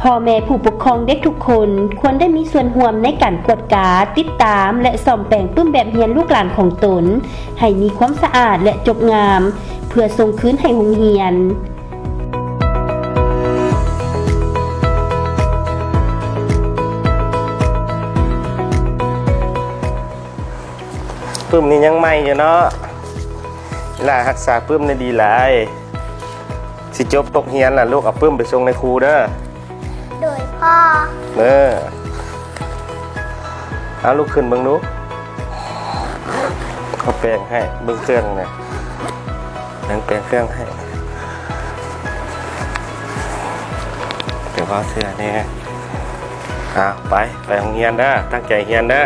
ພໍ່ແມ່ຜູ້ປົກຄອງເດັກທຸກຄົນ ຄວນໄດ້ມີສ່ວນຮ່ວມໃນການກວດກາ, ຕິດຕາມ ແລະ ສ້ອມແປງປຶ້ມແບບຮຽນລູກຫຼານຂອງຕົນ ໃຫ້ມີຄວາມສະອາດ ແລະ ຈົບງາມ ເພື່ອສົ່ງຄືນໃຫ້ໂຮງຮຽນ. ປຶ້ມນີ້ຍັງໃໝ່ຢູ່ເນາະ. ອີ່ຫຼ້າຮັກສາປຶ້ມນີ້ດີຫຼາຍ. ຊິຈົບໂຮງຮຽນລະລູກ ເອົາປຶ້ມໄປສົ່ງໃນຄູເດີ. ໂດຍພໍ່. ເອີ ເອົາລູກຂຶ້ນເບິ່ງດູ. ເອົາແປງໃຫ້ເບິ່ງເຄື່ອງນະ. ນາງແປງເຄື່ອງໃຫ້. ໄປເວົ້າເທື່ອແດ່. ເອົາ ໄປ ໄປໂຮງຮຽນເດີ. ຕັ້ງໃຈຮຽນເດີ.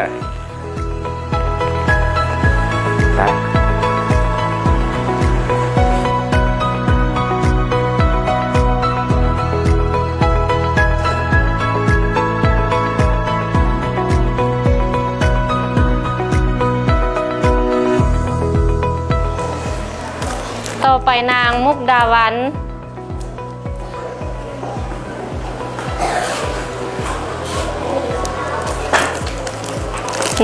ໄປ. ຕໍ່ໄປນາງມຸກດາວັນ.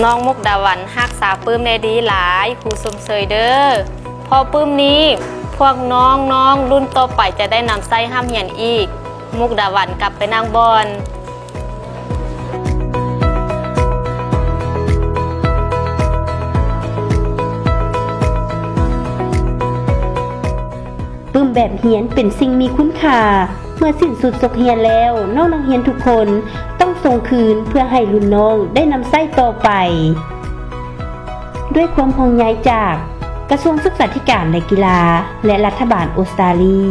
ນ້ອງມຸກດາວັນຮັກສາປຶ້ມໄດ້ດີຫຼາຍ, ຄູຊົມເຊີຍເດີ. ເພາະປຶ້ມນີ້ ພວກນ້ອງໆລຸ້ນຕໍ່ໄປຈະໄດ້ນຳໃຊ້ຮ່ຳຮຽນອີກ. ມຸກດາວັນກັບໄປນັ່ງບ່ອນ. ປຶ້ມແບບຮຽນເປັນສິ່ງມີຄຸນຄ່າ. ເມື່ອສິ້ນສຸດສົກຮຽນແລ້ວ, ນ້ອງນັກຮຽນທຸກຄົນຕ້ອງສົ່ງຄືນເພື່ອໃຫ້ລຸ້ນນ້ອງໄດ້ນຳໃຊ້ຕໍ່ໄປ. ດ້ວຍຄວາມຫ່ວງໃຍຈາກກະຊວງສຶກສາທິການ ແລະ ກິລາ ແລະ ລັດຖະບານອົດສະຕາລີ.